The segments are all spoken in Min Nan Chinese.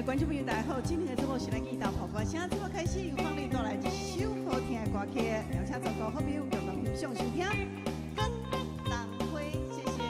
觀眾朋友，大家好！今天的節目是咱記大跑歌聲，節目開始由方麗帶來一首好聽的歌曲，邀請全國好朋友共同欣賞收聽。廣東花，謝謝。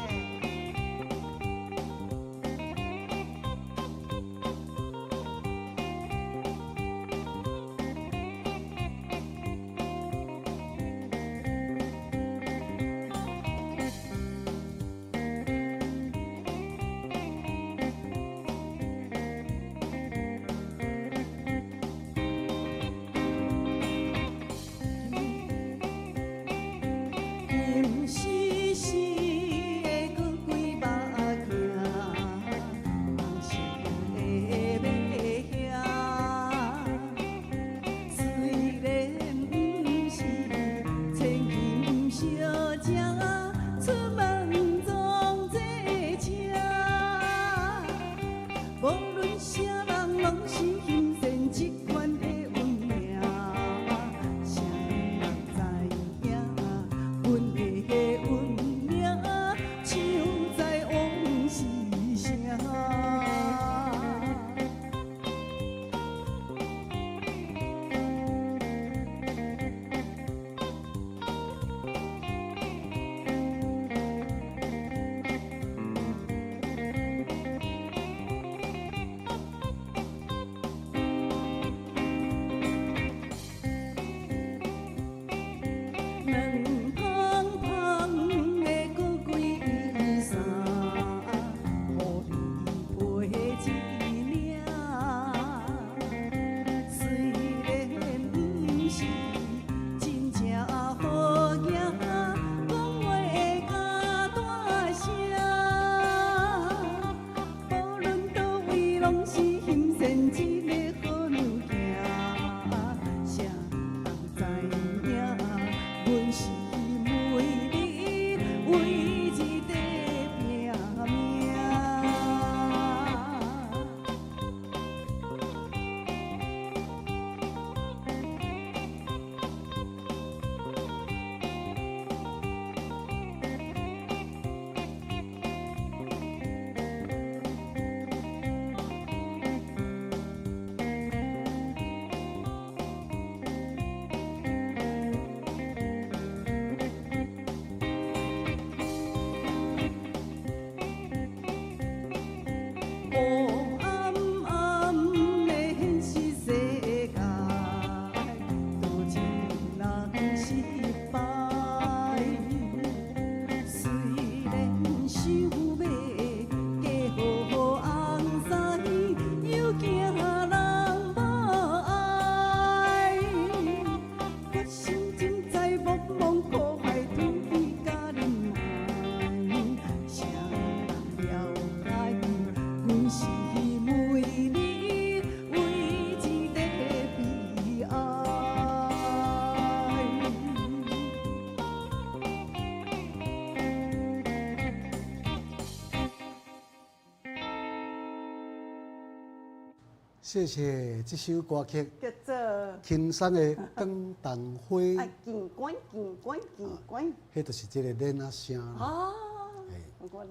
謝謝這首歌曲，叫做輕鬆的廣東花。啊，景觀景觀景觀，彼就是這個鏈仔聲。哦，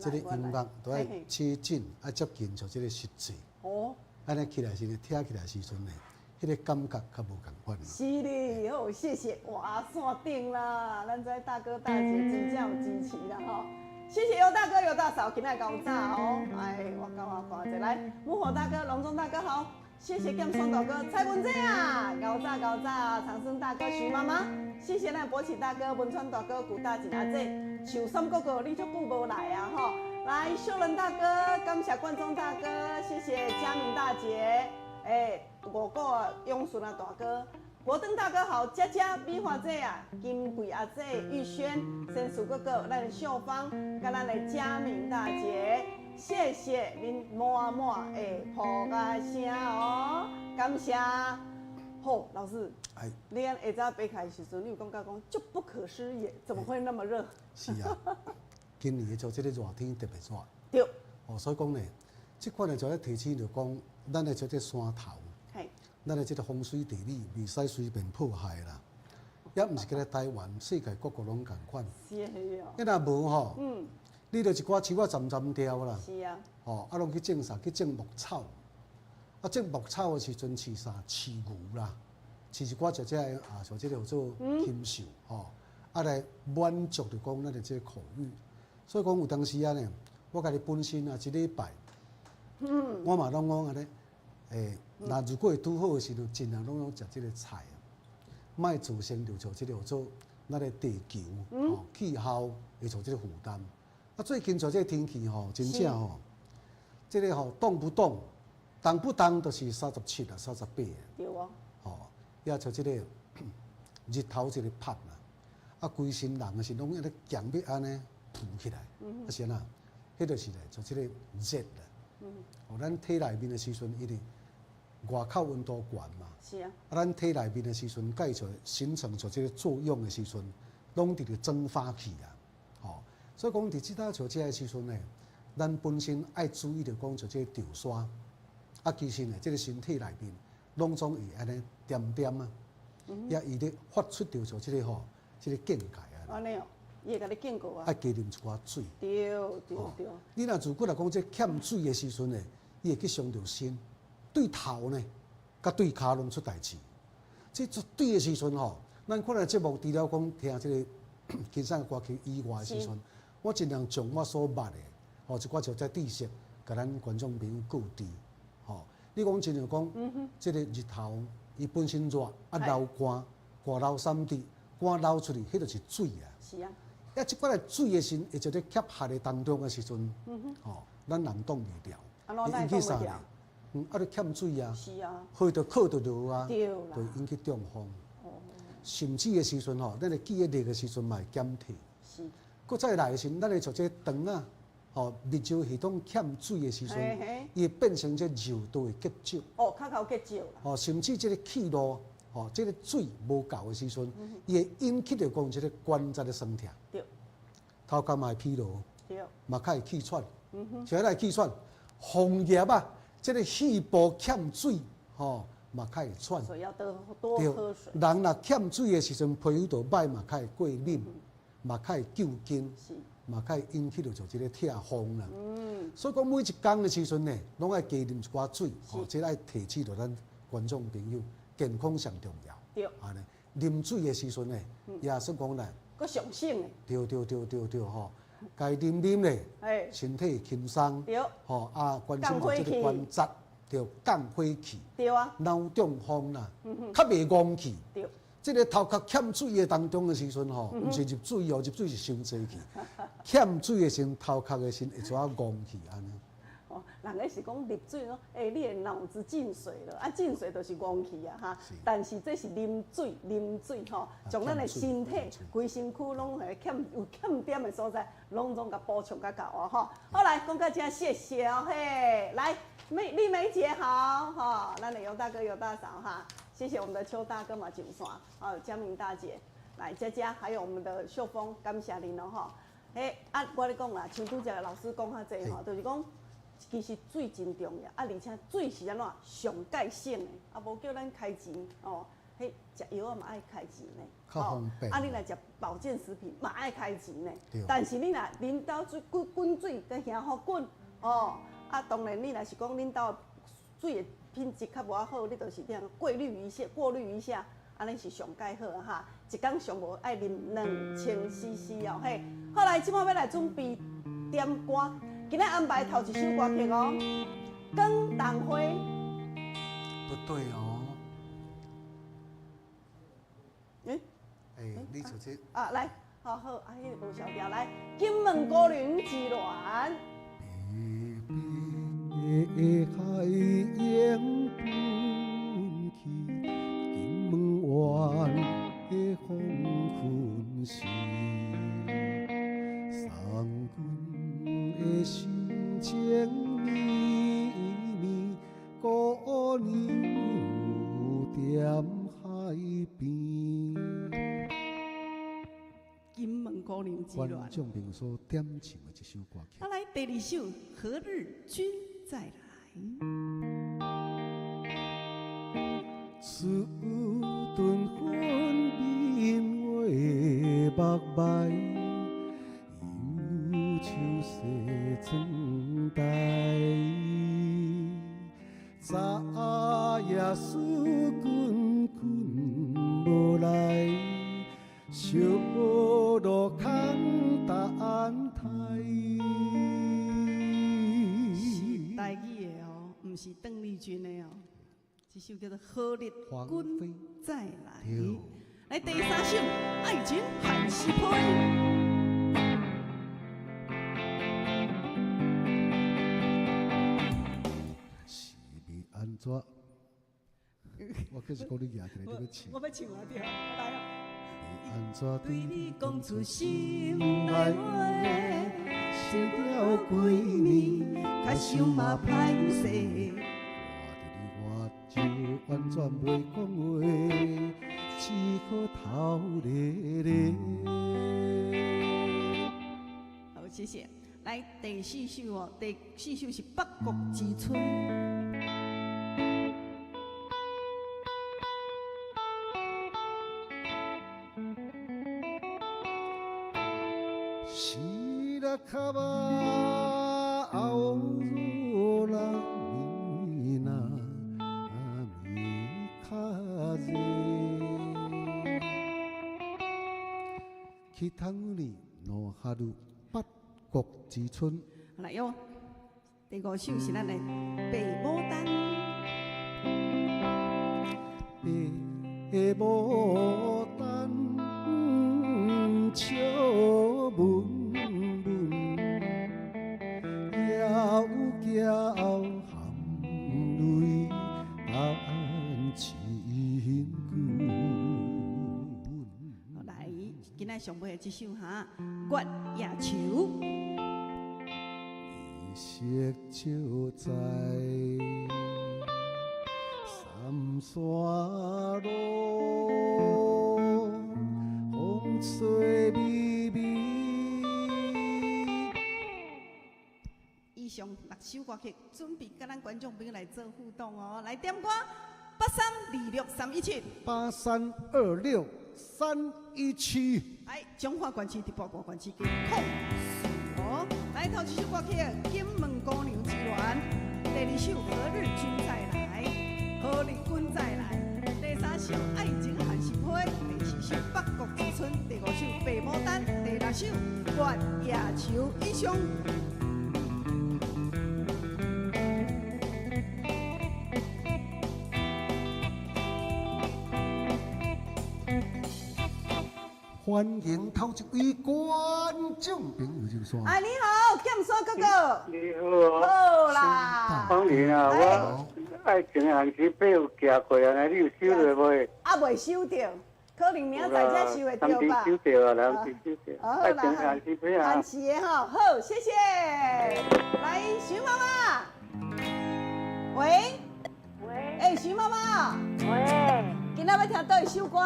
這個音樂都愛趨近，愛接近像這個實際。哦，按呢起來時，聽起來時陣呢，彼個感覺較無仝款。是哩，好，謝謝。哇，線頂啦，咱這大哥大姐真正有支持啦吼。謝謝尤大哥、尤大嫂，今仔𠢕早哦。哎，我講我看一下，來，木火大哥、龍中大哥好。謝謝劍雙大哥、蔡文姐啊，𠢕早𠢕早，長生大哥、徐媽媽，謝謝咱博啟大哥、文川大哥、古大錦阿姐、秋松哥哥，你足久無來啊吼！來，秀仁大哥，感謝冠中大哥，謝謝佳明大姐，欸，五個永順啊大哥，國登大哥好，佳佳、美華姐啊，金貴阿姐、玉軒、仙樹哥哥，咱的秀芳，佮咱的佳明大姐。謝謝恁滿滿的抱愛聲哦，感謝好，老師，你按下早爬起來的時陣，你有感覺講足不可思議，怎麼會那麼熱？是啊，今年做這個熱天特別熱。對。哦，所以講呢，這款呢就咧提醒就講，咱的這個山頭，咱的這個風水地理，袂使隨便破壞啦。也毋是干焦台灣，世界各國攏仝款。是啊。你若無吼，你著一寡樹仔針針掉啦。是啊。吼，啊，攏去種啥？去種牧草。啊，種牧草的時陣飼啥？飼牛啦，飼一寡就這個啊，像這個叫做禽獸吼，啊來滿足著講咱的這個口欲。所以講有當時啊呢，我家己本身啊，一禮拜，我嘛攏講按呢，若如果會拄好的時陣，盡量攏攏食這個菜啊，莫造成著像這個叫做咱的地球吼氣候會做這個負擔。啊，最近像這個天氣吼，真正吼，這個吼動不動。動不動就是37啊，38。對哦。吼，也像這個日頭一個曝啦，啊，規身人的是攏按呢強欲按呢浮起來，啊是按怎？彼就是咧，就這個熱啦。哦，咱體內面的時陣，因為外口溫度懸嘛。是啊。啊，咱體內面的時陣，蓋做形成做這個作用的時陣，攏佇咧蒸發去啊。吼，所以講佇這搭像這个時陣呢，咱本身愛注意著講，像這個潮沙。啊，其實呢，這個身體內面攏總會按呢點點啊，也伊咧發出著像這個吼，這個警戒啊。按呢哦，伊會共你警告啊。愛加啉一寡水。對對對。你若如果來講這欠水的時陣呢，伊會去傷著身，對頭呢，佮對跤攏出代誌。這絕對的時陣吼，咱看來節目除了講聽這個欣賞歌曲以外的時陣，我盡量將我所捌的，吼一寡就這知識，共咱觀眾朋友告知。吼，你講親像講，這個日頭伊本身熱，啊流汗，汗流三滴，汗流出去，彼就是水啊。是啊。啊，這款的水的時，會就咧吸合的當中的時陣，吼，咱人擋袂牢。會引起啥呢？啊，你欠水啊。是啊。血就靠著落啊，對啦。就引起中風。甚至的時陣吼，咱的記憶力的時陣嘛會減退。是。閣再來的時，咱的像這腸啊，吼，泌尿系統欠水的時陣，伊會變成這尿道的結石。哦，較較結石啦。吼，甚至這個氣路，吼，這個水無夠的時陣，伊會引起著講這個關節的酸痛。頭殼嘛會疲勞。嘛較會氣喘。啥來氣喘？紅葉啊，這個肺部欠水，吼，嘛較會喘。所以要多多喝水。人若欠水的時陣，皮膚就歹，嘛較會過敏，嘛較會糾筋，嘛較會引起著就這個痛風啦。所以講每一工的時陣呢，攏愛加啉一寡水，吼，這愛提醒著咱觀眾朋友，健康上重要。按呢，啉水的時陣呢，也算講來。閣上省的。對對對對對吼，該啉啉咧，身體輕鬆。吼啊，關心著這個關節，對，降火氣。對啊。腦中風啦，較袂戇去。對。這個頭殼欠水的當中的時陣吼，毋是入水哦，入水是傷濟去。欠水的時陣，頭殼的時陣會怎戇去按呢？哦，人咧是講入水咯，欸，你的腦子進水了，啊，進水就是戇去啊，哈。但是這是啉水，啉水吼，將咱的身體規身軀攏會欠有欠點的所在，攏總共補充較夠哦，吼。好來，講到這，謝謝哦，嘿，來，美麗梅姐好，吼，咱的尤大哥、尤大嫂哈，謝謝我們的邱大哥嘛上線，哦，江明大姐，來佳佳，還有我們的秀峰，感謝恁哦，吼。嘿，啊，我咧講啦，像拄才老師講較濟吼，就是講。其實水真重要，啊，而且水是按怎上蓋省的，啊，無叫咱開錢哦，彼食藥仔嘛愛開錢呢，較方便。啊，你若食保健食品嘛愛開錢呢，但是你若啉兜水滾滾水，佮遐好滾哦，啊，當然你若是講恁兜水的品質較無遐好，你就是這樣過濾一下，過濾一下，按呢是上蓋好哈。一工上無愛啉2000 cc 哦，嘿。好來，這擺欲來準備點歌。今仔安排頭一首歌曲哦，《廣東花》。不對哦。欸？欸，你直接。啊，來，好好，啊，彼個無小調，來，《金門姑娘之戀》。白白的海湧奔去，金門灣的黃昏時，送阮的心情綿綿，姑娘有點之戀》。觀眾朋友所點唱的這首歌曲。啊，來第二首《何日君再來》。此頓分明月目眉，憂愁西窗台。昨夜思君困無來，小路空等待。是台語的哦，毋是鄧麗君的哦。這首叫做《何日君再來》。來第三首《愛情番薯批》。是欲按怎？我繼續講你舉起來，你欲唱。我欲唱啊，對，我來哦。欲按怎對你講出心內話，想了幾暝，較想嘛歹勢。我就完全袂講話，只好頭咧咧。好，謝謝。來第四首哦，第四首是《北國之春》。是啦，卡巴青空みなみ風。北国の春，北國之春。來喲，第五首是咱的《白牡丹》。白牡丹，笑悶悶，猶驕含淚等親君。來，今仔上尾的這首哈，《月夜愁》。夜色照在三山路，風吹微微。以上六首歌曲，準備佮咱觀眾朋友來做互動哦。來點歌，8326317，8326317。來，彰化縣市直播外縣市加04哦。來，頭一首歌曲《金門姑娘之戀》，第二首《何日君再來》，何日君再來。第三首《愛情番薯批》，第四首《北國之春》，第五首《白牡丹》，第六首《月夜愁》。以上。歡迎頭一位觀眾朋友入線。哎，你好，劍山哥哥。你好。好啦。芳玲啊，我愛情的番薯批有寄過啊，你有收著無？啊，未收著，可能明仔載才收會著吧。收著啊，臨時收著。愛情番薯批啊。番薯的吼，好，謝謝。來，徐媽媽。喂。喂。欸，徐媽媽。喂。今仔欲聽佗一首歌？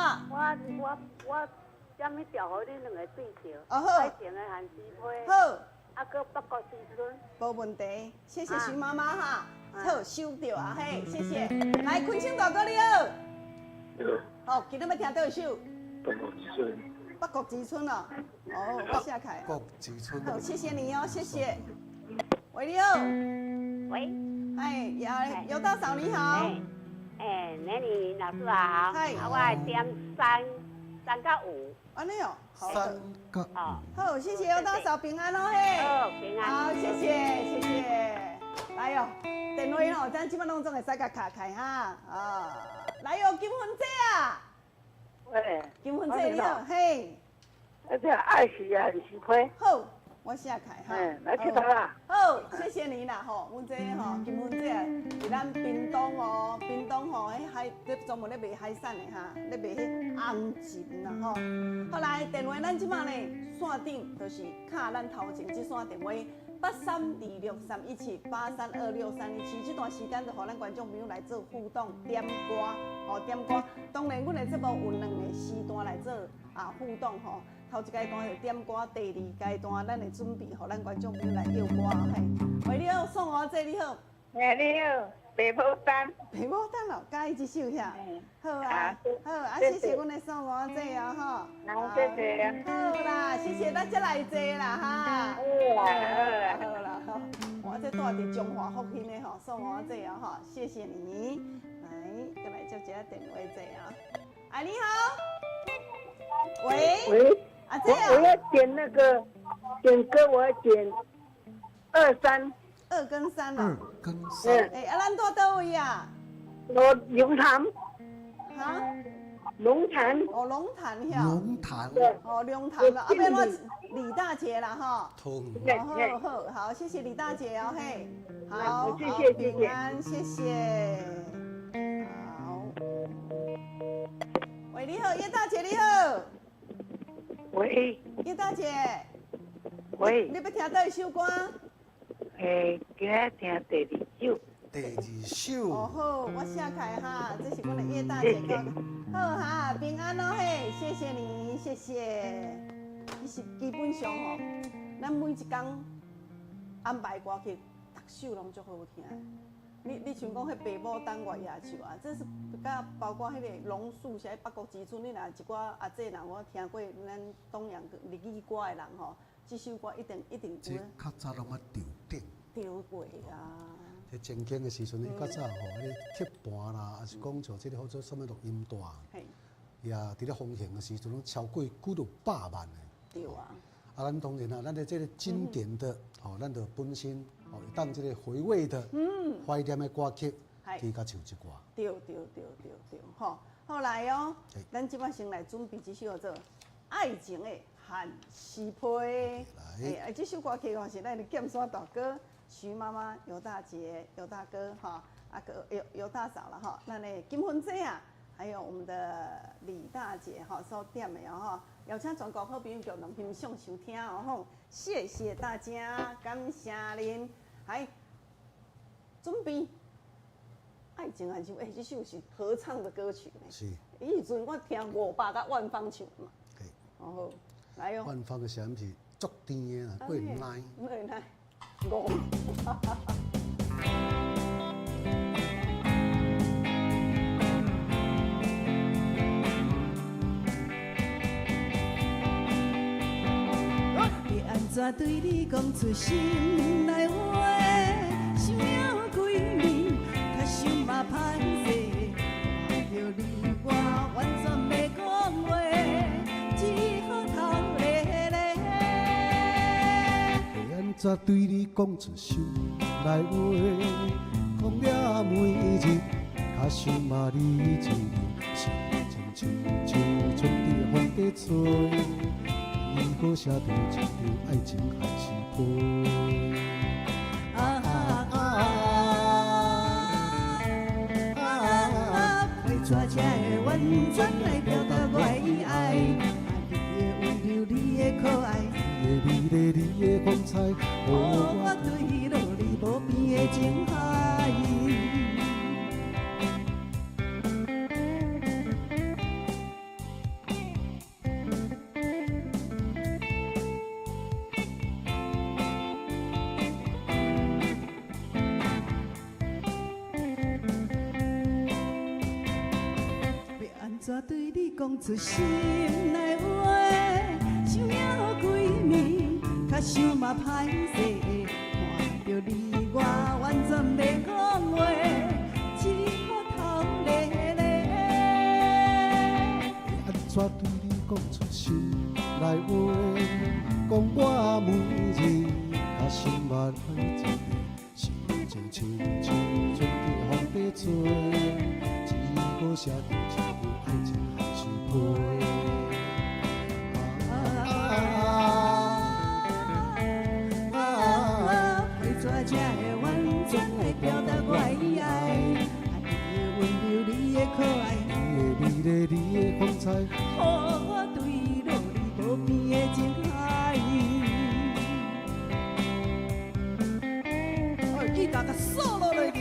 我。啥物調予恁兩个對著？哦好，愛情的番薯批。好。啊，閣北國之春。無問題，謝謝徐媽媽哈。好，收著啊嘿，謝謝。來，坤清大哥你好。好，今仔欲聽佗一首？北國之春。北國之春哦。哦，我寫開。北國之春。好，謝謝你哦，謝謝。喂，你好。喂。哎，尤大嫂你好。哎，美女老師好。嗨。我點三佮五。按呢哦，三佮五。好，謝謝尤大嫂平安哦嘿。好，平安。好，謝謝，謝謝。來哦，電話吼，咱這擺攏總會使共卡開哈。啊，來哦，金芬姐啊。喂。金芬姐你好，嘿。啊，這愛情番薯批。好，我寫開哈。來佚佗啦。好，謝謝你啦吼，阮這吼金芬姐佇咱屏東哦，屏東吼，彼海咧專門咧賣海產的哈，咧賣彼紅鱔啦吼。好來，電話咱這擺呢線頂就是敲咱頭前這線電話8326317 8326317，這段時間就予咱觀眾朋友來做互動點歌，吼點歌。當然，阮的節目有兩個時段來做啊互動吼。頭一階段就點歌，第二階段咱會準備，予咱觀眾朋友來約歌嘿。喂，你好，宋娥姐你好。哎，你好，白牡丹。白牡丹哦，佮意這首遐。好啊，好啊，謝謝阮的宋娥姐哦，吼。好，謝謝。好啦，謝謝咱才來坐啦，哈。好啦，好啦，好啦，好。我這住佇中華福興的吼，宋娥姐哦，吼，謝謝你。來，閣來接一下電話者啊。啊，你好。喂。喂。阿姐我要點那個點歌，我要點二三。二跟三啊。二跟三。欸，啊，咱住佗位啊？我龍潭。哈？龍潭。哦，龍潭遐。龍潭。哦，龍潭啦，啊，欲我李大姐啦，吼。通。好好好，謝謝李大姐哦，嘿。好，謝謝平安，謝謝。好。喂，你好，葉大姐，你好。喂。葉大姐。喂。你欲聽佗一首歌？欸，今仔聽第二首。第二首。哦好，我寫開哈，這是阮的葉大姐講。好哈，平安哦嘿，謝謝你，謝謝。其實基本上吼，咱每一工安排歌曲，逐首攏足好聽。你像講彼白牡丹月牙樹啊，這是佮包括彼個榕樹，啥北國之春，你若一寡阿姐若有聽過咱東洋日語歌的人吼，這首歌一定一定有。這較早攏捌吊頂。吊過啊！佇前景的時陣，伊較早吼，彼個鐵盤啦，抑是講像這個叫做啥物錄音帶，伊也佇咧風行的時陣，攏超過幾落百萬的。對啊。啊，咱當然啦，咱的這個經典的，吼，咱就本身吼，會當這個回味的，懷念的歌曲，去共唱這歌。對對對對對，吼，好來哦，咱這擺先來準備這首叫做《愛情的限時批》。來。啊，這首歌曲吼是咱的劍山大哥。徐媽媽、尤大姐、尤大哥，哈，阿哥、尤尤大嫂了哈，咱的金芬姐啊，還有我們的李大姐哈，所點的哦哈，邀請全國好朋友共同欣賞收聽哦吼，謝謝大家，感謝恁，來準備愛情還是欸，這首是合唱的歌曲呢。是。彼時陣我聽伍佰佮萬芳唱嘛。對。哦，來哦。萬芳的聲音是足甜的啦，閣會奶。會奶。五。欲按怎對你講出心內話？想了幾暝，較想嘛歹勢。看著你我完全袂講話，只好頭咧咧。欲按怎對你講出心內話？講了每日，較想嘛你一个，心情親像春日風在吹，伊閣寫著一張愛情限時批。啊啊啊啊！欲怎才會完全來表達我的愛？你的溫柔，你的可愛，你的美麗，你的風采，予我墜落你無邊的情海。欲按怎對你講出心內話？想了幾暝，較想嘛歹勢。看著你我完全袂講話，只好頭咧咧。欲按怎對你講出心內話？講我每日較想嘛愛一个，心情親像春日風在吹，只好寫著一張愛情限時批。啊啊！欲怎才會完全來表達我的愛？你的溫柔，你的可愛，你的美麗，你的風采，予我墜落你無邊的情海。哎，吉他共掃落來去。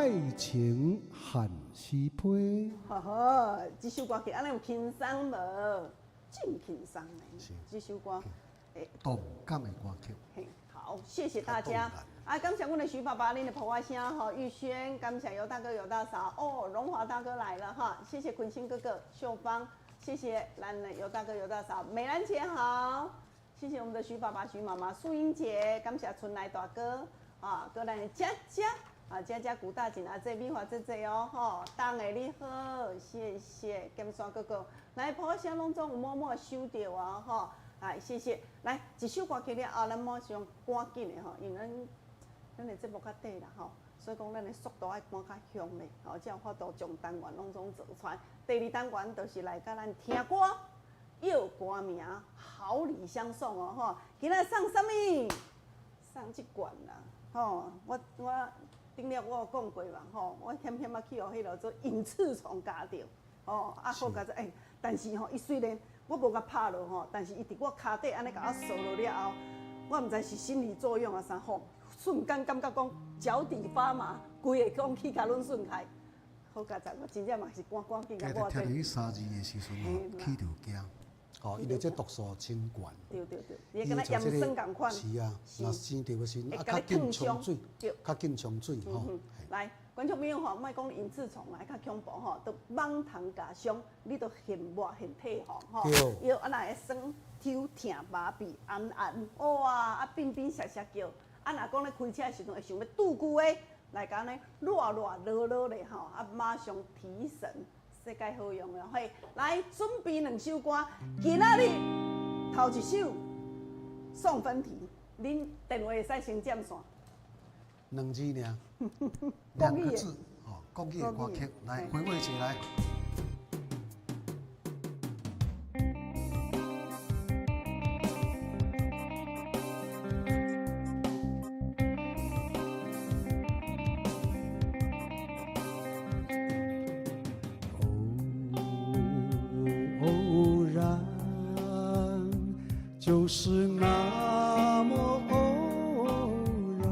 愛情限時批。呵呵，這首歌曲按呢有輕鬆無？真輕鬆的，這首歌。動感的歌曲。嘿，好，謝謝大家。啊，感謝阮的徐爸爸，恁的婆仔聲吼，玉軒，感謝尤大哥、尤大嫂，哦，榮華大哥來了哈，謝謝坤興哥哥、秀芳，謝謝咱的尤大哥、尤大嫂，美蘭姐好，謝謝我們的徐爸爸、徐媽媽、素英姐，感謝春來大哥，啊，閣咱的佳佳，啊，佳佳古大姐阿姐、美華姐姐哦，吼，當的你好，謝謝金山哥哥，來婆仔聲攏總有默默收著啊，吼。來，謝謝。來，一首歌曲了後，咱馬上趕緊的吼，因為咱的節目較短啦吼，所以講咱的速度愛趕較兇咧，吼，才有法度將單元攏總做出來。第二單元就是來佮咱聽歌、唱歌名、好禮相送哦吼。今仔送啥物？送這罐啦，吼！我頂了我有講過嘛吼，我險險仔去予彼落做隱翅蟲咬著，吼啊好佳哉欸，但是吼，伊雖然我無共拍落吼，但是伊佇我跤底按呢共我掃落了後，我毋知是心理作用抑啥吼，瞬間感覺講腳底發麻，規个講氣共攏順開。好佳哉，我真正嘛是趕趕緊共我聽著彼三字的時陣吼，起著驚，吼，因為這毒素真懸。對對對，伊敢若鹽酸仝款。是啊，若生著的時陣，啊，較緊沖水，較緊沖水吼。來，觀眾朋友吼，莫講隱翅蟲來較恐怖吼，都蠓蟲咬傷，你都現抹現退吼吼。對。啊，若會酸、抽、疼、麻痹、絚絚，哇，啊，變變澀澀叫，啊，若講咧開車的時陣會想欲拄久的，來共按呢熱熱囉囉咧吼，啊，馬上提神，世界好用的嘿。來，準備兩首歌，今仔日頭一首送分題，恁電話會使先佔線。兩字爾，兩個字，哦，國語的歌曲，來回味一下來。偶然，就是那麼偶然，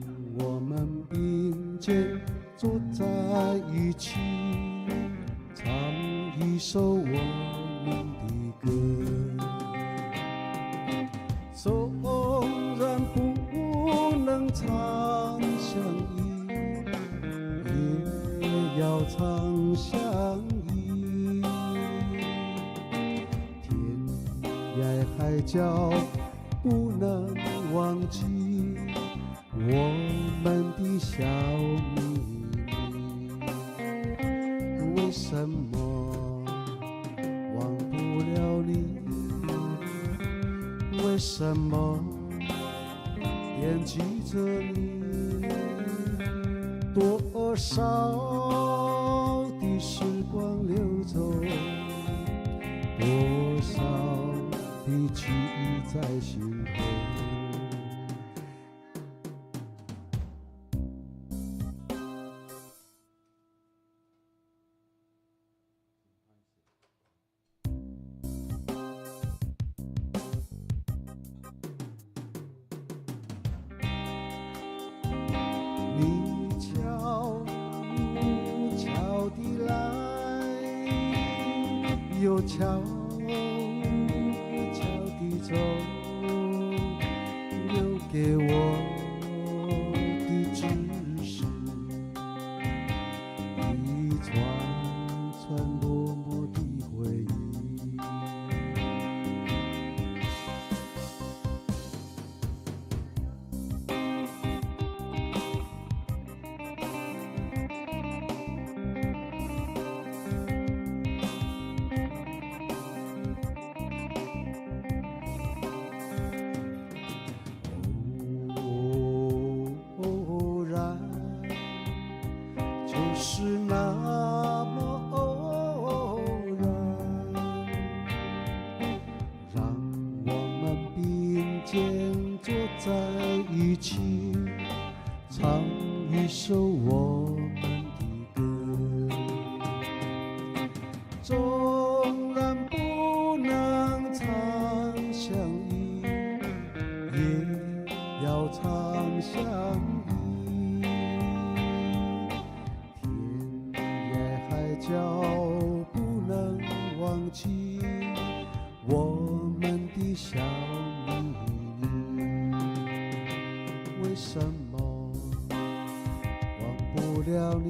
讓我們並肩坐在一起，唱一首我們的歌。縱然不能長相依，也要長相依。天涯海角不能忘記我們的小秘密。為什麼忘不了你？為什麼惦記著你？多少的時光流走，多少的記憶在心頭。你悄悄地來，又悄悄地走，留給我的只是一串串落寞的回憶。偶然，就是那麼偶然，讓我們並肩坐在一起，唱一首我們的歌。縱然不能長相依，也要長相什麼忘不了你？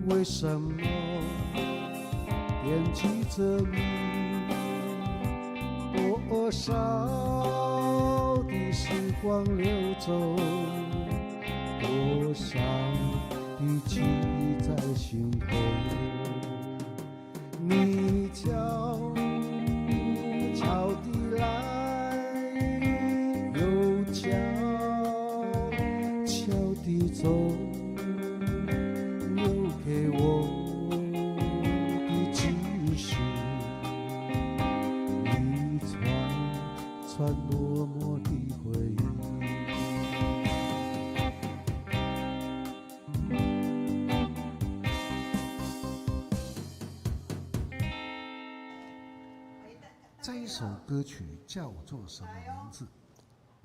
為什麼惦記著你？多少的時光流走，多少的記憶在心頭。你悄悄地來，又悄悄地走，留給我的只是一串串落寞的回憶。這一首歌曲叫做什麼名字？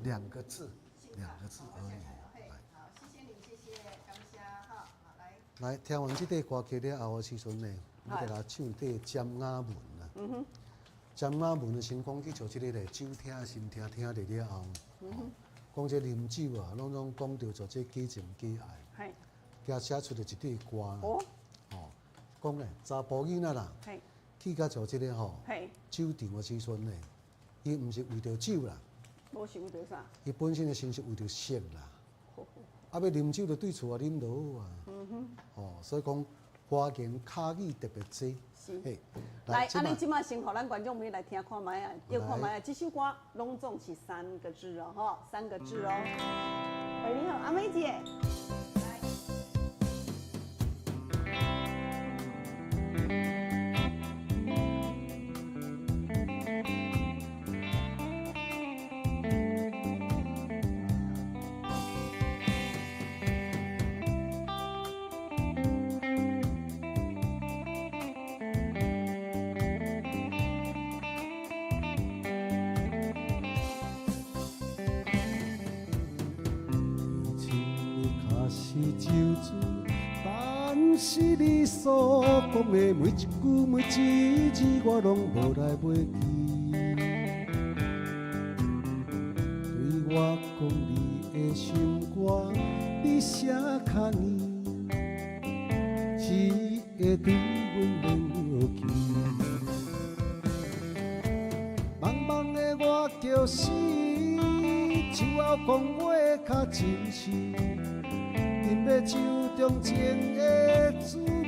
兩個字，兩個字而已。來，好，謝謝你，謝謝，感謝哈，好來。來，聽完這塊歌曲了後的時陣呢，我就來唱這尖仔文啦。尖仔文的先講去像這個咧，酒聽心聽聽著了後，講這啉酒啊，攏總講著做這假情假愛，加寫出了一塊歌啦。哦，講咧查埔囡仔啦。去到做這個吼，酒場的時陣呢，伊毋是為著酒啦，無是為著啥？伊本身的心是為著色啦。啊，欲啉酒就對厝仔啉就好啊。哦，所以講花言巧語特別濟。是。來，按呢這擺先予咱觀眾朋友來聽看覓啊，聽看覓啊，這首歌攏總是三個字哦，吼，三個字哦。喂，你好，阿妹姐。是酒醉，但是你所講的每一句每一字，我攏無來袂記。對我講你的心肝，你寫較硬，只會對阮免落去。茫茫的我叫死，酒後講話較真實。饮欲酒中情的滋味，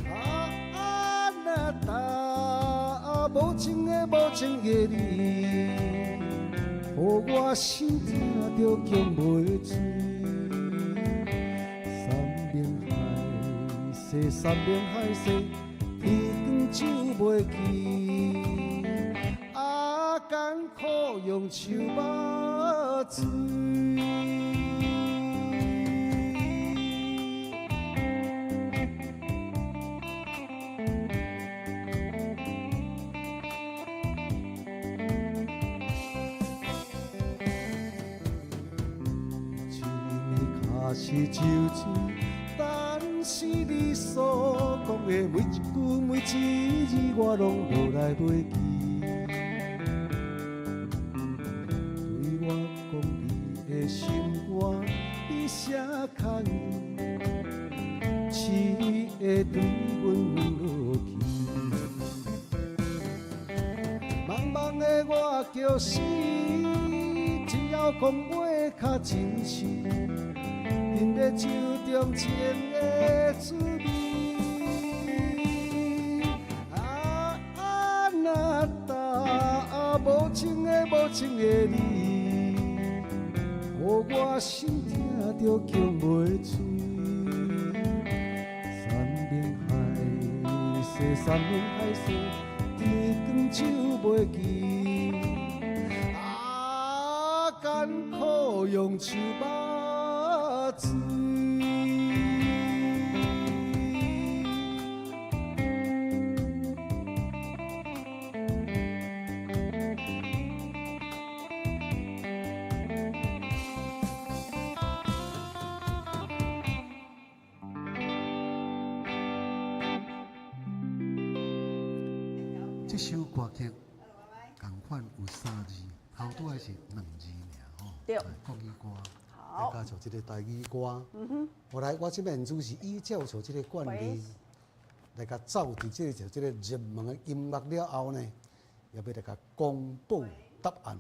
啊那噠，無情的無情的你，予我心疼著囥袂出。山盟海誓，山盟海誓，天長酒袂記，啊，艱苦用手目水。是酒醉，但是你所講的每一句每一字，我攏無來袂記。對我講你的心肝，你寫較硬，只會對阮落去。茫茫的我叫死，只要講話較真實。饮欲酒中情的滋味，啊那噠，無情的無情的你，予我心疼著囥袂出。山盟海誓，山盟海誓，天長酒袂記，啊，艱苦用手目水。這首歌曲仝款有三字，头拄仔是两字尔吼，对，国语歌，好，加像这个台语歌。嗯哼，后来我这边主是依照像这个惯例，来共走伫这个就这个热门的音乐了后呢，也欲来共公布答案。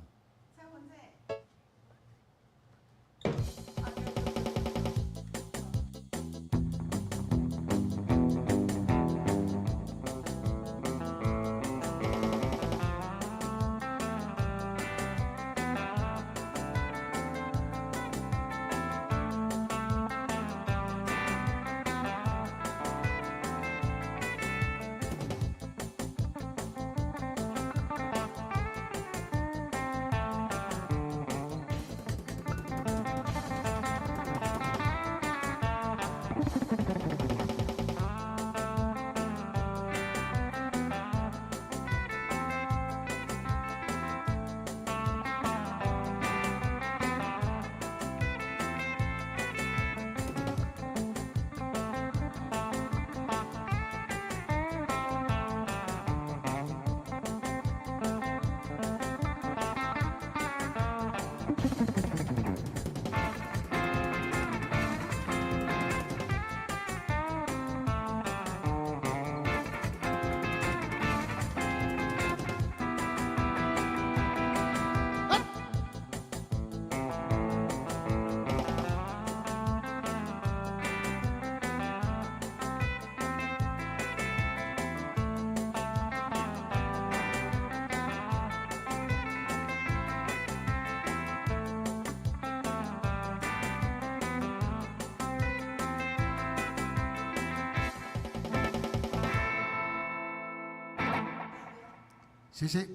谢谢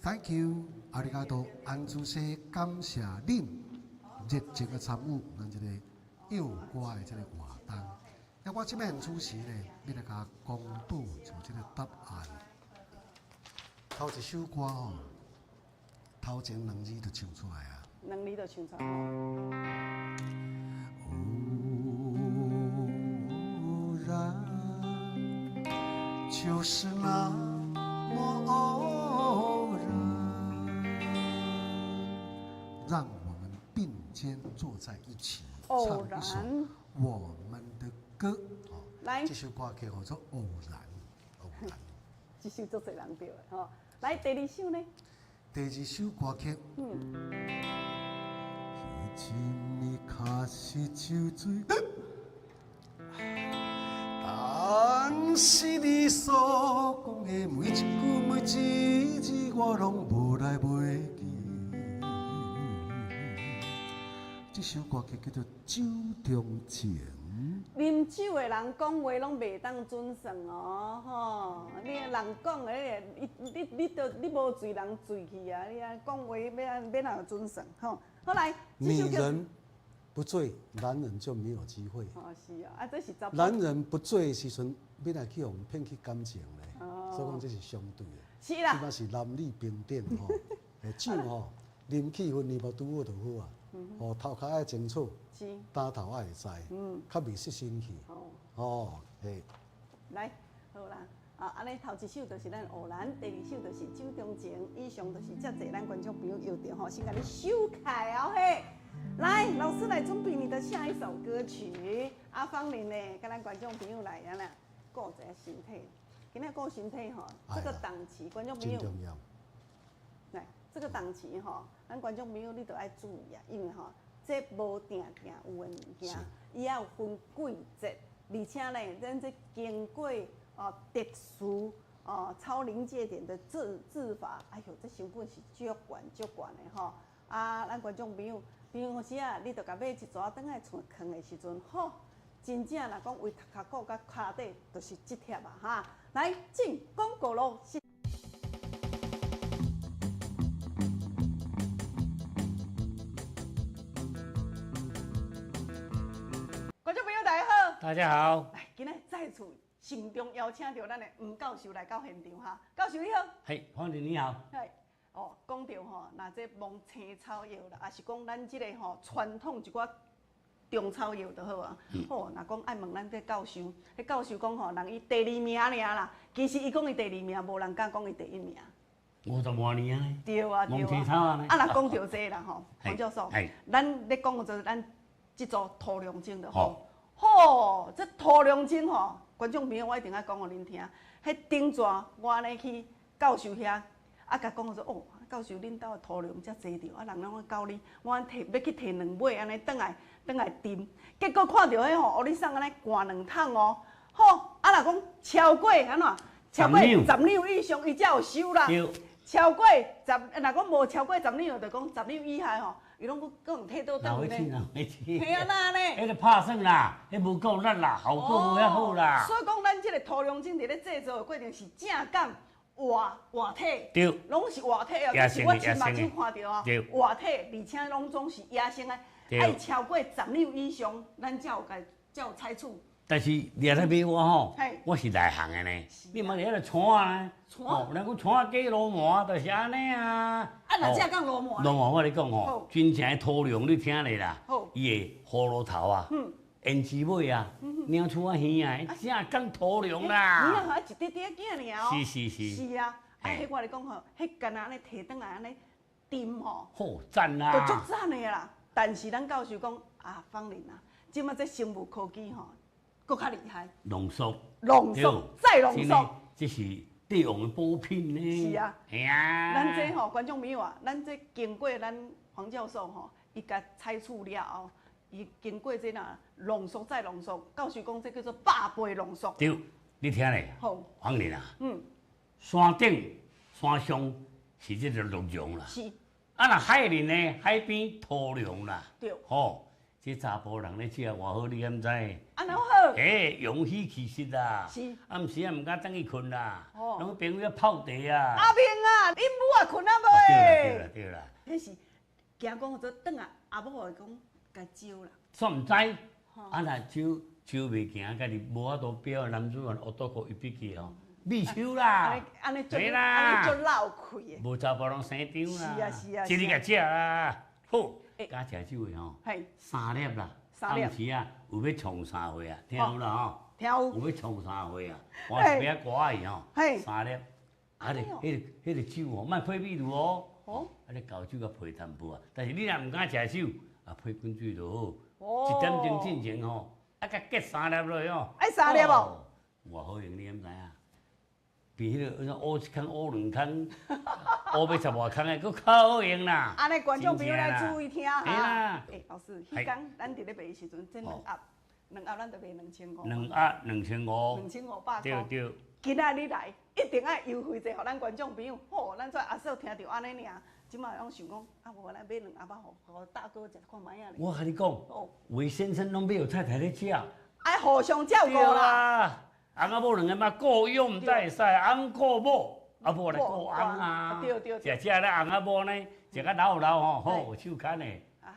，Thank you，ありがとう，安主席感谢恁热情的参与咱这个唱歌的这个活动。啊，我这摆主持呢，欲来共公布像这个答案。头一首歌吼，头前两字就唱出来啊。两字就唱出来。偶然，就是那麼偶然，讓我們並肩坐在一起，唱一首我們的歌。來，這首歌叫做《偶然》，偶然。這首足濟人著的吼。來，第二首呢？第二首歌曲。彼一暝確實酒醉。但是你所講的每一句每一字，我攏無來袂記。這首歌曲叫做《酒中情》。啉酒的人講話攏袂當準算哦，吼！你人講的，你你都你無醉人醉去啊！你啊講話欲按欲哪準算吼？好來，女人不醉，男人就沒有機會。哦，是啊，啊，這是查男人不醉的時陣，欲來去予騙去感情咧？所以講這是相對的。是啦。這擺是男女平等吼，酒吼，啉氣氛伊無拄好就好啊。哦，頭殼愛清楚，擔頭愛會知，較袂失身去。哦，嘿。來，好啦，啊，按呢頭一首就是咱偶然，第二首就是酒中情，以上就是遮濟咱觀眾朋友搖著吼，先共你收起來哦嘿。來，老師來準備你的下一首歌曲。阿芳玲呢，佮咱觀眾朋友來啊啦，顧一下身體。今仔顧身體吼，這個檔期觀眾朋友。真重要。來，這個檔期吼，咱觀眾朋友你著愛注意啊，因為吼，這無定定有的物件，伊猶有分季節，而且呢，咱這經過哦特殊哦超臨界點的制法，哎喲，這成本是足懸足懸的吼。啊，咱觀眾朋友平常時啊，你著共買一撮轉來厝囥的時陣，吼，真正若講為頭殼骨佮跤底，就是這帖啊哈。來，進廣告囉。觀眾朋友大家好，大家好。來，今仔再次慎重邀請著咱的吳教授來到現場哈。教授你好。嘿，芳玲你好。嘿，哦，講著吼，若這摸青草藥啦，抑是講咱這個吼傳統一寡中草藥就好啊。好，若講愛問咱這教授，彼教授講吼，人伊第二名爾啦，其實伊講伊第二名，無人敢講伊第一名。50外年啊。對啊，對戆天頭啊啊。啊，若講著這啦吼，黃教授，咱咧講做咱這組土龍精就好。吼，這土龍精吼，觀眾朋友我一定愛講予恁聽。彼頂逝我按呢去教授遐，啊，共講說哦，教授恁兜的土龍遮濟著，啊，人攏教你，我提欲去提兩尾按呢轉來轉來斟，結果看著彼吼，予你送按呢灌兩桶哦，吼，啊，若講超過按怎？超過十兩以上，伊才有收啦。超過十，若講無超過十兩，就講十兩以下吼，伊攏閣閣提倒轉呢。係啊，哪呢？彼個拍算啦，彼無夠力啦，效果無遐好啦。所以講，咱這個土龍精佇咧製作的過程是正港活活體，對，攏是活體哦。這是我親目睭看著哦，活體，而且攏總是野生的，愛超過十兩以上，咱才有共才有採取。但是你來買我吼，我是內行的呢。你莫佇遐咧串啊！哦，人講串假鱸鰻，就是按呢啊。啊，若正港鱸鰻。鱸鰻我咧講吼，真正的土龍你聽咧啦。伊的葫蘆頭啊，胭脂尾啊，鳥鼠仔耳啊，正港土龍啦。你啊，一滴滴仔爾哦。是是是。是啊，啊，彼我咧講吼，彼干焦按呢提轉來按呢斟吼。好讚啊！就足讚的啦。但是咱教授講啊，芳玲啊，這馬這生物科技吼。閣較厲害，濃縮，濃縮，再濃縮，這是帝王的補品呢。是啊，係啊。咱這吼觀眾朋友啊，咱這經過咱黃教授吼，伊共採取了後，伊經過這哪濃縮再濃縮，教授講這叫做百倍濃縮。對，你聽咧，好，芳玲啊，山頂山上是這個鹿茸啦，是。啊，若海裡呢，海邊土龍啦，對，吼。這查埔人咧食偌好，你敢知？按怎好？欸，陽喜氣色啦。是。暗時啊，毋敢轉去睏啦。哦。攏朋友泡茶啊。阿明啊，恁母也睏啊無？對啦對啦對啦。彼是驚講做轉來阿某會講共招啦。煞毋知，啊若招招袂行，家己無法度表男主人烏倒褲一筆去吼，秘手啦。按呢足，按呢足漏氣的。無查埔人生張啦。是啊是啊。一日共食啦，好。加食酒的吼，三粒啦，暗時啊有欲創啥貨啊？聽有啦吼，聽有。有欲創啥貨啊？我是欲歌仔吼，三粒，啊咧，彼個酒吼，莫配米露哦，啊咧厚酒佮配淡薄啊。但是你若毋敢食酒，啊配滾水就好。一點鐘進前吼，啊共結三粒落去吼。愛三粒無？偌好用，你敢知影？比彼个烏一空、烏兩空、烏欲十外空的，閣較好用啦。按呢，觀眾朋友來注意聽哈。欸，老師，彼工咱佇咧賣的時陣，這兩盒，兩盒咱就賣兩千五。兩盒兩千五。2500塊。對對。今仔日來，一定愛優惠者，予咱觀眾朋友。吼，咱這阿嫂聽著按呢爾，這馬攏想講，啊無來買兩盒仔，予大哥食看覓仔咧。我共你講，魏先生攏欲予太太咧食。愛互相照顧啦。翁仔某兩个嘛顧養毋知會使，翁顧某，啊某來顧翁啊。對對。食食咧翁仔某呢，食甲老老吼，好有手牽的，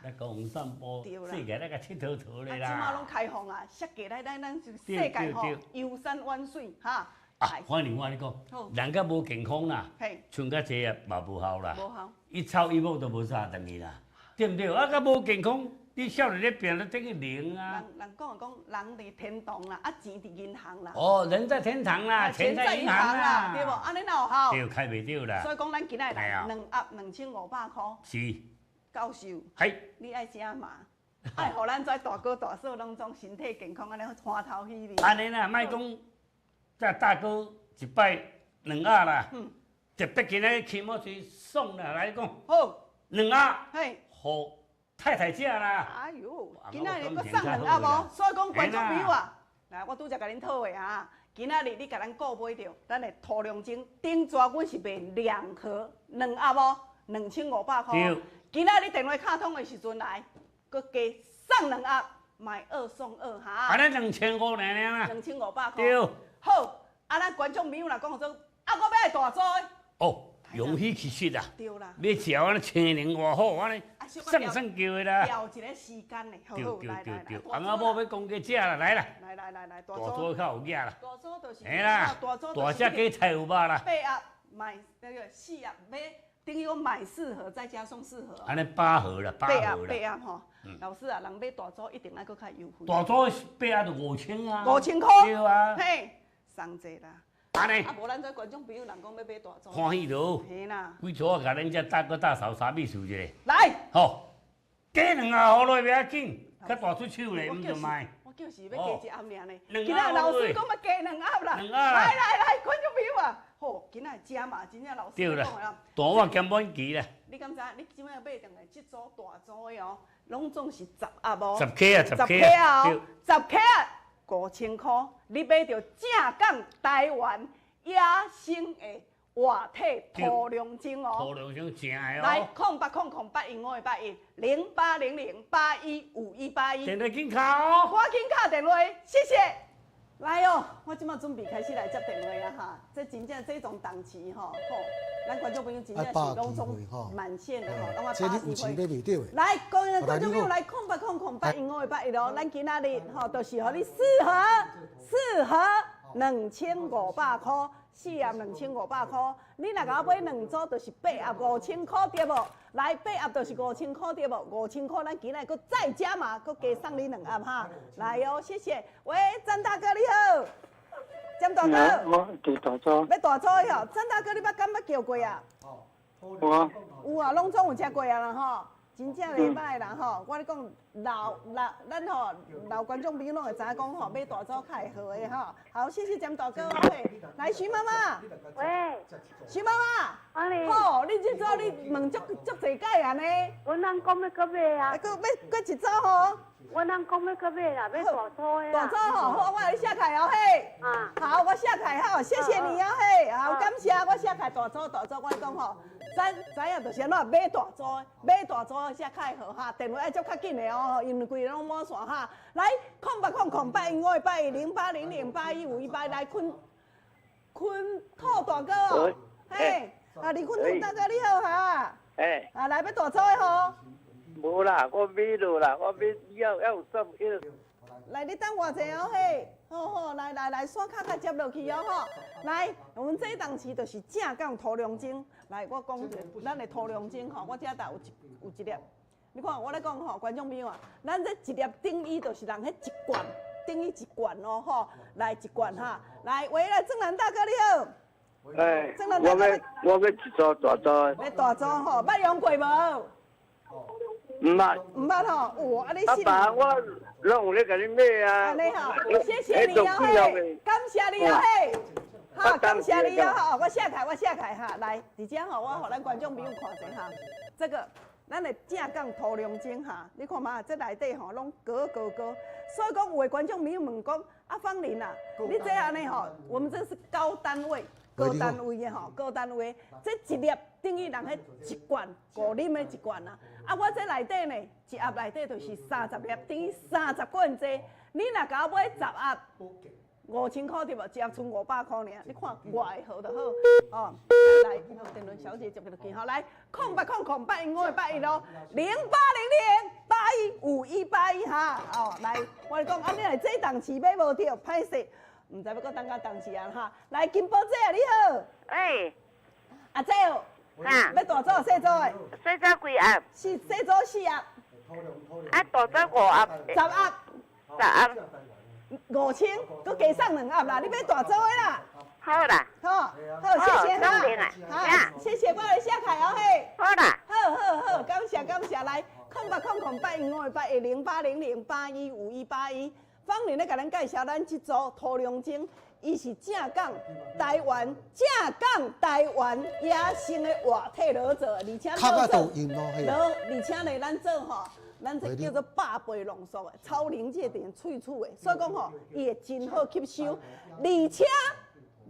來公園散步，世界來共𨑨迌迌咧啦。這馬攏開放啊，設計來咱咱世界吼遊山玩水哈。啊，反正我共你講，人較無健康啦，像較濟啊嘛無效啦。無效。一草一木都無啥轉去啦，對毋對？啊，較無健康。你少年咧拼，咧等於零啊！人人講講，人佇天堂啦，啊錢佇銀行啦。哦，人在天堂啦，錢在銀行啦，對無？按呢哪有效？對，開袂著啦。所以講，咱今仔日來兩盒2500箍。是。教授。係。你愛食嘛？愛予咱這大哥大嫂攏總身體健康，按呢歡頭喜面。按呢啦，莫講，這大哥一擺兩盒啦，特別今仔日起碼是送啦，來講。好。兩盒。嘿。予太太食啦！哎喲，今仔日閣送兩盒哦，所以講觀眾朋友啊，來我拄才共恁討話啊，今仔日你共咱購買著，咱的土龍精頂逝阮是賣兩盒兩盒哦，2500箍。今仔日電話敲通的時陣來，閣加送兩盒，買二送二哈。按呢2500爾爾啦。2500箍。對。好，啊，咱觀眾朋友若講說，啊，我欲愛大組的。哦。陽喜氣色啊！對啦，欲食按呢青年偌好，按呢算算叫的啦。調一个時間嘞，好好來來來。翁仔某欲講加食啦，來啦。來來來來，大組較有額啦。大組就是。嘿啦，大隻雞菜有肉啦。八盒買那個四盒買，等於講買四盒再加送四盒。按呢八盒啦，八盒啦。八盒吼，老師啊，人買大組一定愛閣較優惠。大組八盒就5000啊。 5000箍。對啊。嘿，送濟啦。按呢。啊，無咱這觀眾朋友人講欲買大組。歡喜就好。嘿啦。規組啊，共咱遮大哥大嫂三秘書一下。來。好，加兩盒予落袂要緊，較大出手咧，毋著賣。我就是欲加一盒爾呢。兩盒。今仔老師講欲加兩盒啦。兩盒啦。來來來，觀眾朋友啊，好，今仔加碼，真正老師對啦，大碗兼滿期啦。你敢知？你這擺買轉來這組大組的哦，攏總是十盒哦。十克啊，十克啊，十克啊，5000箍，你買著正港台灣野生的活體土龍精哦。土龍精正的哦。來，0800081581，0800815181。電話緊敲哦。趕緊敲電話，謝謝。來哦，我這馬準備開始來接電話啊哈！這真正這種檔次吼，吼，咱觀眾朋友真正是攏總滿線的吼，攏愛把握機會。來，各位觀眾朋友來0800081581哦，咱今仔日吼，就是予你四盒，四盒2500箍，四盒2500箍。你若共我買兩組，就是八盒5000箍對無？來，八盒就是5000箍對無？5000箍，咱今仔閣再加碼，閣加送你兩盒哈。來哦，謝謝。喂，詹大哥你好，詹大哥。我佇大組。欲大組的吼，詹大哥你捌敢捌叫過啊？有啊。有啊，攏總有食過啊啦吼。真正袂歹啦吼！我咧講老老，咱吼老觀眾朋友攏會知影講吼，買大組較會好的吼。好，謝謝詹大哥嘿。來，徐媽媽。喂。徐媽媽。好，你這組你問足足濟擺啊呢？阮翁講欲閣買啊。閣欲閣一組吼。阮翁講欲閣買啦，欲大組的大組吼，好，我予你寫起來哦嘿。啊。好，我寫起來吼，謝謝你哦嘿。好，感謝我寫起來大組大組，我講吼。咱知影就是按怎買大組的，買大組的才較會好哈。電話愛接較緊的哦，因為規个攏滿線哈。來，08008158，0800815181，來坤坤兔大哥哦，嘿，啊李坤兔大哥你好哈。欸。啊來欲大組的吼。無啦，我買落啦，我買了猶有十一。來，你等我一下哦，嘿，好好，來來來，線卡卡接落去哦，吼，來，我們這一檔期就是正港土龍精，來，我講一下，咱的土龍精吼，我這搭有一有一粒，你看我咧講吼，觀眾朋友啊，咱這一粒等於就是人彼一罐，等於一罐哦，吼，來一罐哈，來，喂，來，鄭南大哥你好，欸，鄭南大哥，我欲一組大組的，欲大組吼，捌用過無？毋捌，毋捌吼，有啊！你阿爸，我攏有咧共你買啊。按呢吼，謝謝你哦嘿，感謝你哦嘿，好，感謝你哦吼，我寫起來，我寫起來哈，來，佇遮吼，我予咱觀眾朋友看一下哈，這個咱的正港土龍精哈，你看嘛，這內底吼攏高高高，所以講有的觀眾朋友問講，啊芳玲啊，你這按呢吼，我們這是高單位。高單位的吼，高單位，這一粒等於人彼一罐五啉的一罐啊。啊，我這內底呢，一盒內底就是30粒，等於30罐濟。你若共我買十盒，5000箍對無？一盒賰500箍爾，你看偌會好就好。哦，來，電輪小姐接落去吼，來，08008158咯，0800815181哈。哦，來，我咧講，啊，你若這檔次買無著，歹勢。毋知欲閣等到當時啊哈！來金寶姐你好，欸，阿姐哦，哈，欲大組細組的？細組幾盒？四細組四盒。啊，大組五盒。十盒。十盒。5000，閣加送兩盒啦！你欲大組的啦？好啦。好，好，謝謝哈。好，謝謝，我來寫開哦嘿。好啦。好好好，感謝感謝，來，08008158，0800815181。芳玲咧共咱介紹，咱這組土龍精，伊是正港台灣正港台灣野生的活體螺做，而且螺做，而且呢，咱做吼，咱這叫做百倍濃縮的超臨界點萃取的，所以講吼，伊會真好吸收，而且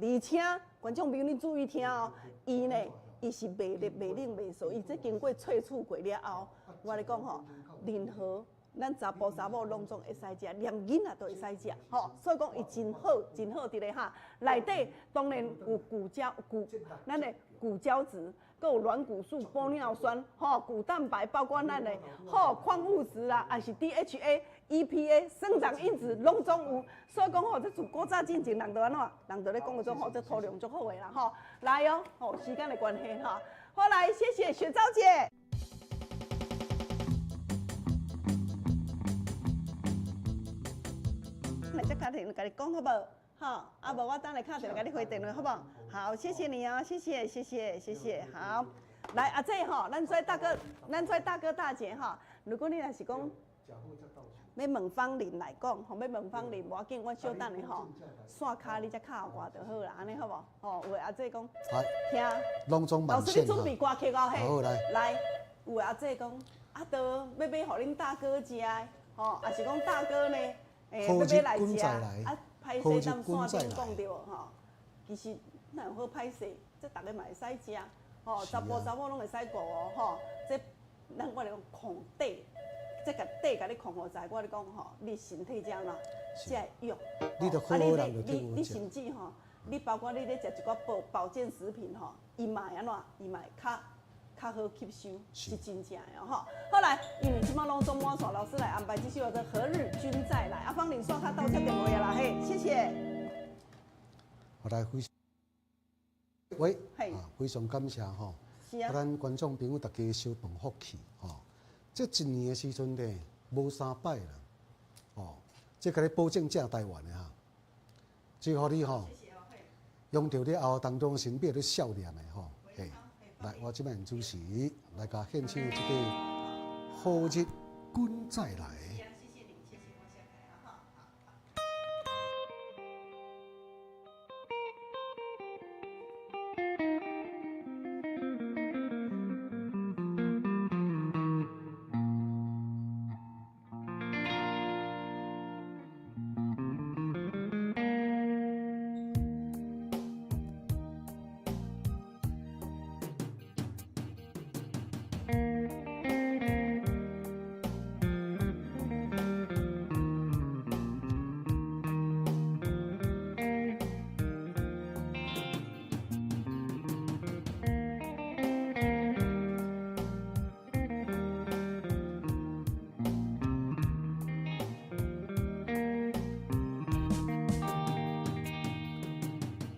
而且觀眾朋友你注意聽哦，伊呢，伊是袂熱袂冷袂燥，伊這經過萃取過了後，我咧講吼，任何。咱查埔查某攏總會使食，連囡仔都會使食，吼。所以講伊真好，真好佇咧哈。內底當然有骨膠骨，咱的骨膠質，閣有軟骨素、玻尿酸，吼，骨蛋白，包括咱的吼礦物質啦，也是 DHA、EPA 生長因子，攏總有。所以講吼，這自古早進前人就按怎，人就咧講這種吼，這土龍足好的啦，吼。來哦，吼，時間的關係哈，好來，謝謝雪昭姐。來，遮家庭，共你講好無？好，啊無我等下敲電話共你回電話，好無？好，謝謝你哦，謝謝，謝謝，謝謝。好，來阿姐吼，咱做大哥，咱做大哥大姐吼。如果你若是講欲問芳鄰來講，吼，欲問芳鄰，無要緊，我小等下吼，線跤你才敲我就好啦，按呢好無？吼，有的阿姐講，聽，老師你準備歌曲哦，嘿，來，來，有的阿姐講，啊，都欲買予恁大哥食的，吼，抑是講大哥呢，欸，欲買來食，啊，歹勢當線頂講著吼，其實哪有好歹勢，這逐个嘛會使食，吼，查埔查某攏會使顧哦，吼，這咱我來講控底。這個底共你控予在，我咧講吼，你身體才怎，才會用。你著好好人你你甚至吼，你包括你咧食一寡保保健食品吼，伊嘛會按怎，伊嘛會較較好吸收，是真正的吼。好來，因為這擺攏總滿線，老師來安排這首叫做《何日君再來》。啊，芳鄰線跤到這電話啦，嘿，謝謝。我來非喂，啊，非常感謝吼，是啊，咱觀眾朋友大家相捧福氣吼。這一年的時陣咧，無三擺啦，哦，這共你保證正台灣的哈，這予你吼，用著你後當中身邊咧少年的吼，嘿，來，我這擺主持來共獻唱這個《何日君再來》。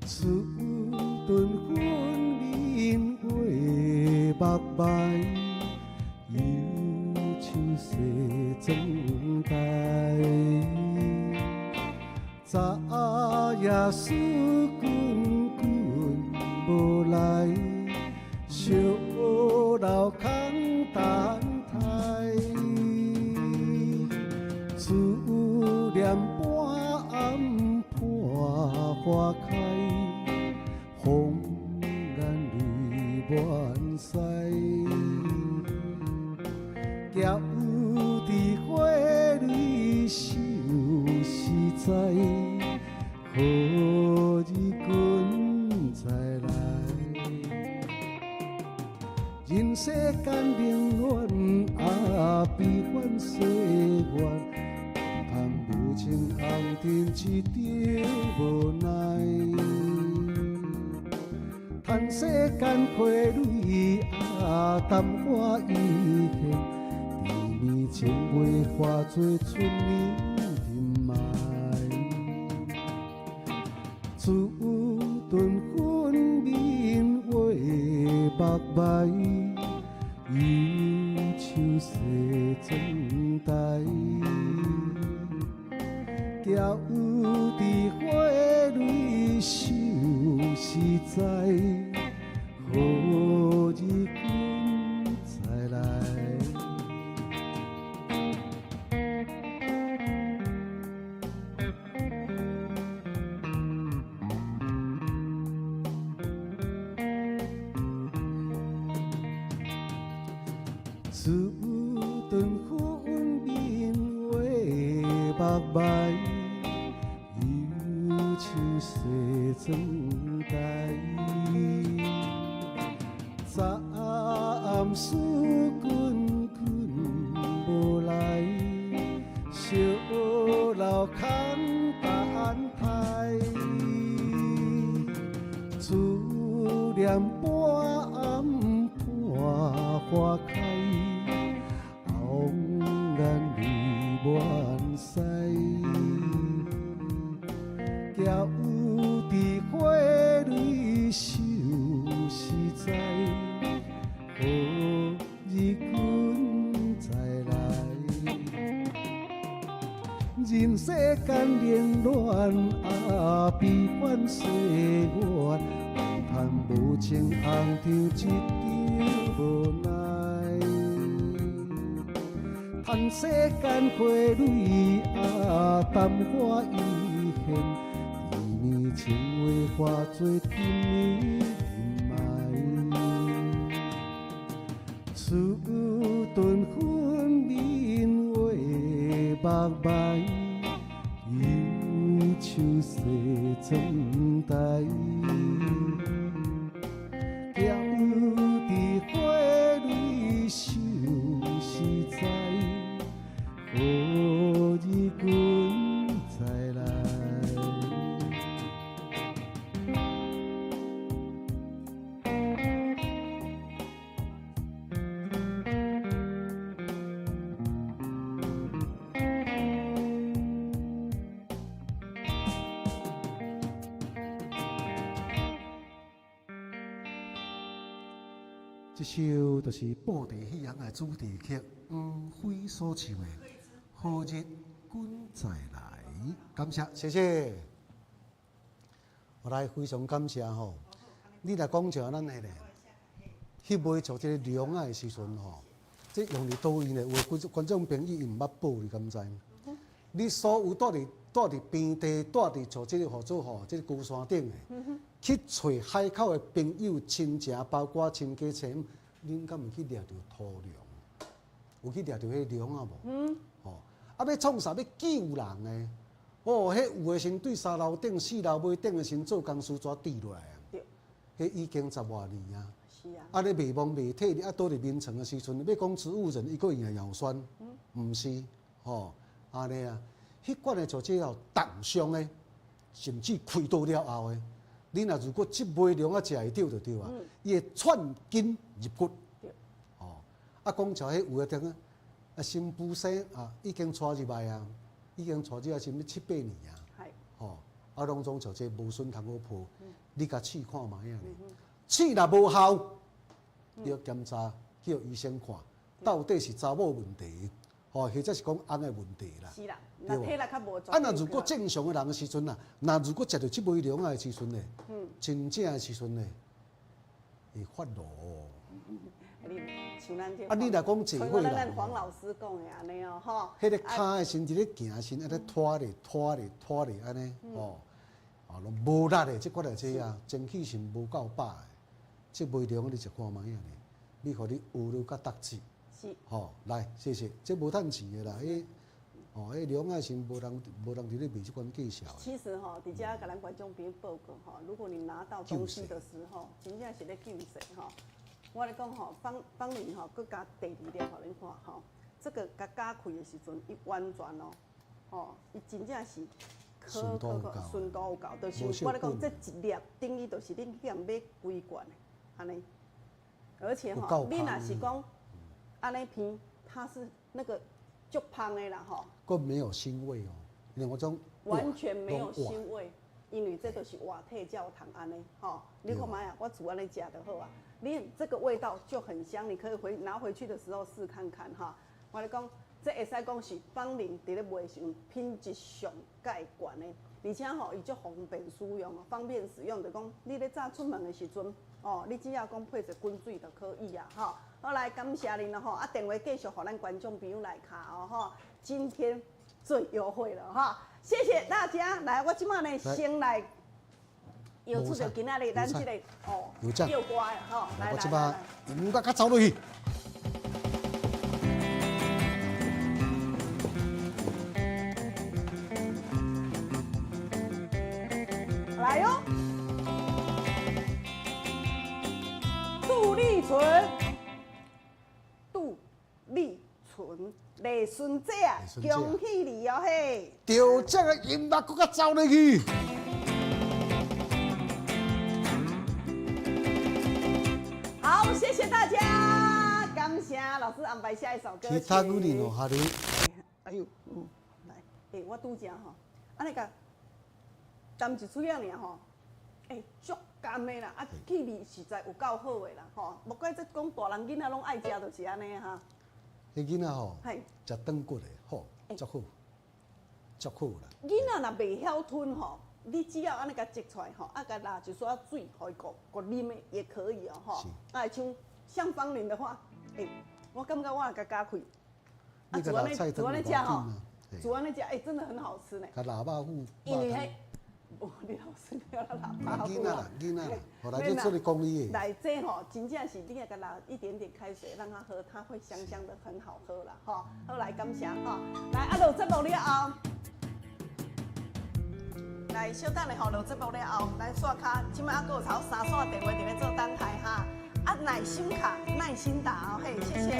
思頓分明月目眉，憂愁西妝台。昨夜思君君無來，小樓空等待。思念半暗伴花開。紅眼淚滿腮，交織花蕊想實在，何日君再來？人世間冷暖啊，悲歡歲月，盼無情紅塵一滴無奈。嘆世間花蕊啊，曇花一現，甜蜜情話化作春泥沉埋。思頓分明月目眉，憂愁西妝台。交織花蕊想實在，何日君再來？思頓分明月目眉，憂愁西妝台。昨暗思君君無來，小樓空等待。思念半暗伴花開，紅眼淚滿腮。交織花蕊想實在，何日君再來？人世間冷暖啊，悲歡歲月，怨嘆無情紅糖一張無奈。嘆世間花蕊啊，曇花一現，甜蜜情話化做甜蜜陰霾。處頓分明畫目眉，憂愁西妝台。交伫花蕊相思在，何日君再來？這首就是布袋戲行的主題曲，黃飛所唱的《何日君再來》。感謝，謝謝。我來非常感謝吼，你若講像咱彼個去買像這個龍仔的時陣吼，這用佇佗位呢？有的觀眾朋友伊毋捌報，你敢知？你所有住佇平地，住佇像這個號做吼，這個高山頂的，去揣海口的朋友親情，包括親家親，恁敢有去掠著土龍？有去掠著彼個龍仔無？吼，啊，欲創啥？欲救人的？哦，彼有的時對三樓頂、四樓尾頂的時做工師怎跌落來啊？彼已經十外年啊！是啊。啊，你袂忘袂退，啊，倒佇眠床的時陣，欲講植物人，伊閣會用藥酸，毋是，吼，按呢啊，彼款的像這個重傷的，甚至開刀了後的，你若如果這尾龍仔食會著就對啊，伊會串筋入骨。吼，啊，講像彼有的點啊，啊，新婦生啊，已經娶入來啊，已經娶入來是毋七八年啊，吼，啊，攏總像這無筍通好抱，你共試看覓仔咧，試若無效，你要檢查，叫醫生看，到底是查某問題，吼，或者是講翁的問題啦。是啦，若體力較無。啊，若如果正常的人的時陣啊，若如果食著這尾龍仔的時陣咧，真正的時陣咧，會發怒。啊，你若講坐火人，黃老師講的按呢哦，吼。彼個跤的時陣佇咧行的時陣，按呢拖咧拖咧拖咧按呢，吼，啊，攏無力的，這款的這啊，精氣神無夠飽的，這尾龍你食看覓仔咧，你予你學落較得志。是。吼，來，謝謝，這無趁錢的啦，彼，哦，彼龍仔是無人佇咧賣這款介紹。其實吼，佇遮共咱觀眾朋友報告吼，如果你拿到東西的時候，真正是咧救世吼。我咧講吼，方方玲吼，閣加第二粒予恁看吼，這個共咬開的時陣，伊完全哦，吼，伊真正是可可可純度有夠，就是我咧講，這一粒等於就是恁去共買規罐的，按呢。而且吼，你若是講按呢鼻，它是那個足芳的啦吼。閣沒有腥味哦，因為我種完全沒有腥味，因為這就是活體焦糖按呢，吼，你看覓啊，我煮按呢食就好啊。你這個味道就很香，你可以回拿回去的時候試看看哈。我咧講，這會使講是芳齡佇咧賣時陣品質上蓋懸的，而且吼伊足方便使用，方便使用，就講你咧早出門的時陣，哦，你只要講配一滾水就可以啊，吼。好，來感謝恁咯吼，啊，電話繼續予咱觀眾朋友來敲哦吼，今天最優惠了哈，謝謝大家。來，我這擺呢先來。搖出著今仔日咱這個哦，叫歌的吼，來來來，音樂較走落去。來喲，杜麗純，杜麗純，麗順姐啊，恭喜你哦嘿！著這個音樂閣較走落去。好，謝謝大家，感謝老師安排下一首歌曲。其他女人哦，哈哩。哎呦，來，欸，我拄則吼，按呢共含一喙仔爾吼，欸，足甘的啦，啊，氣味實在有夠好的啦，吼，莫怪這講大人囡仔攏愛食，就是按呢哈。彼囡仔吼，食斷骨的，好，足好。足好啦。囡仔若袂曉吞吼，你只要按呢共擠出來吼，啊，共落一撮水，予伊焗焗啉的也可以哦，吼。啊，像芳玲的話，欸，我感覺我若共咬開，啊，煮按呢煮按呢食吼，煮按呢食，欸，真的很好吃呢。共臘肉糊。因為彼，無你老師你要臘肉囡仔啦，囡仔啦，後來你出去講你的。來，這吼真正是你若共落一點點開水，讓他喝，他會香香的，很好喝啦，吼。好，來感謝吼，來啊，落節目了後。來，小等下吼，落節目了後，咱線跤，這擺猶閣有頭三線電話佇咧做等待哈。啊，耐心卡，耐心打哦，嘿，謝謝。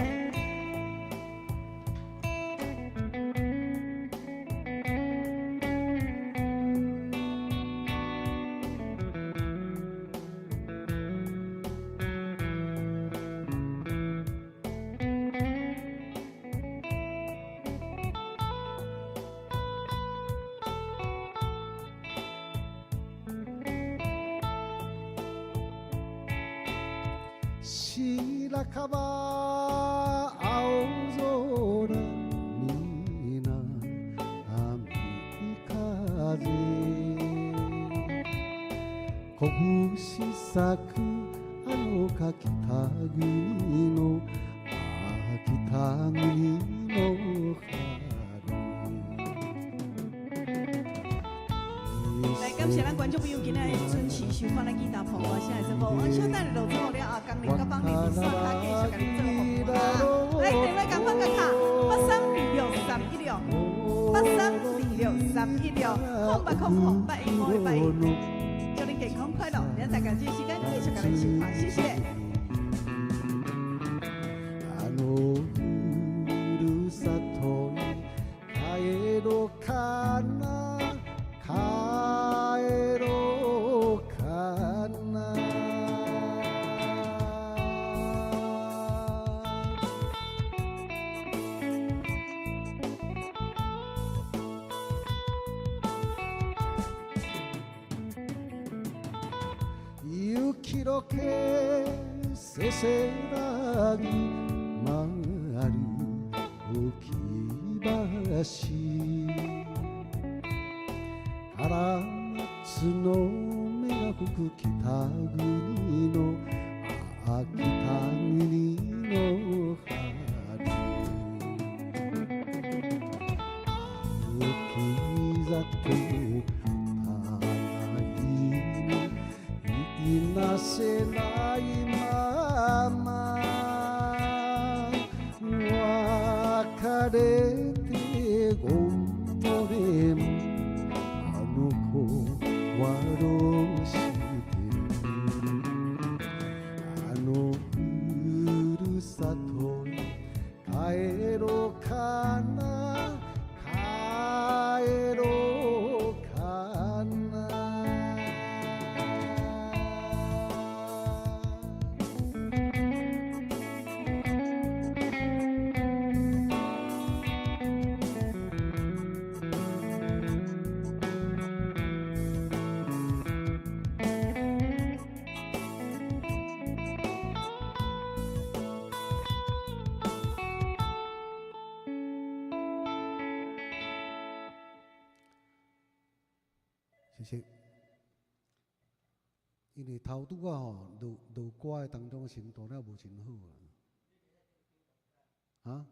來，感謝咱觀眾朋友今仔日準時收看咱吉他婆歌聲的節目。我小等下落節目了後，江玲佮芳玲佇線跤繼續共恁做服務啦。來，電話共款共敲8326 316，8326 316，0800 815 81。祝恁健康快樂，明仔載共這時間繼續共恁收看，謝謝。因為頭拄仔吼落落歌的當中，先彈了無真好啊。啊？